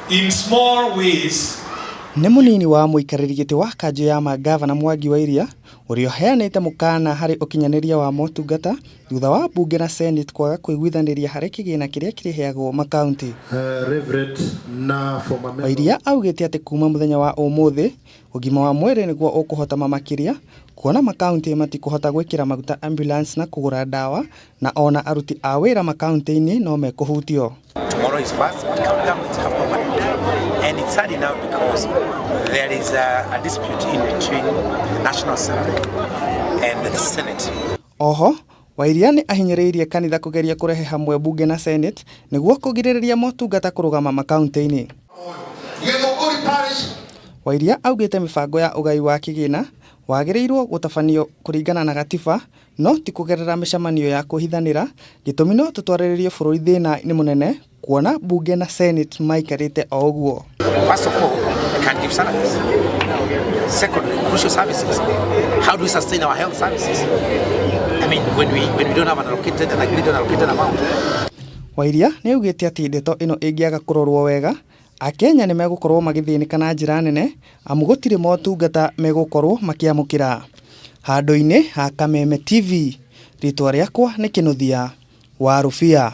In small ways, Nĩ mũnini wa mũikarĩri gĩtĩ wa kanjũ ya mangavana Mwangi wa Iria ũrĩa ũheanĩte mũkana harĩ ũkinyanĩria wa motungata thutha wa mbunge na senate kwaga kũiguithanĩria harĩ kĩgĩna kĩrĩa kĩrĩheagwo makaunti. Reverend na former member. Wairia augĩte atĩ kuma mũthenya wa ũmũthĩ ũgima wa mwĩrĩ nĩguo ũkũhotama makĩria kuona makaunti matikũhota gwĩkĩra maguta ambulance na kũgũra ndawa na ona aruti a wĩra makaunti-inĩ no mekũhutio. Tomorrow is first, but county governments have no money. And it's sad enough because there is a dispute in between the National Assembly and the Senate. Oho, Wairia nĩ ahinyĩrĩirie kanitha kũgeria kũrehe hamwe bunge na senate nĩguo kũgirĩrĩria motungata kũrũgama makaunti-inĩ. Wairia augĩte mĩbango ya ũgai wa kĩgĩna wagĩrĩirwo gũtabanio kũringana na gatiba no ti kũgerera mĩcemanio ya kwĩhithanĩra gĩtũmi no tũtwarĩrĩrie bũrũri thĩna-inĩ mũnene kuona bunge na senate maikarĩte o ũguo. First of all, we can't give salaries. Secondly, crucial services. How do we sustain our health services? I mean, when we don't have an allocated and agreed on allocated amount. Wairia nĩ augĩte atĩ ndeto ĩno ĩngĩaga kũrorwo wega Akenya nĩ megũkorwo magĩthĩnĩka na njĩra nene amu gũtirĩ motungata megũkorwo makĩamũkĩra. Handũ-inĩ ha Kameme TV, rĩtwa rĩakwa nĩ Kĩnũthia wa Rũbia.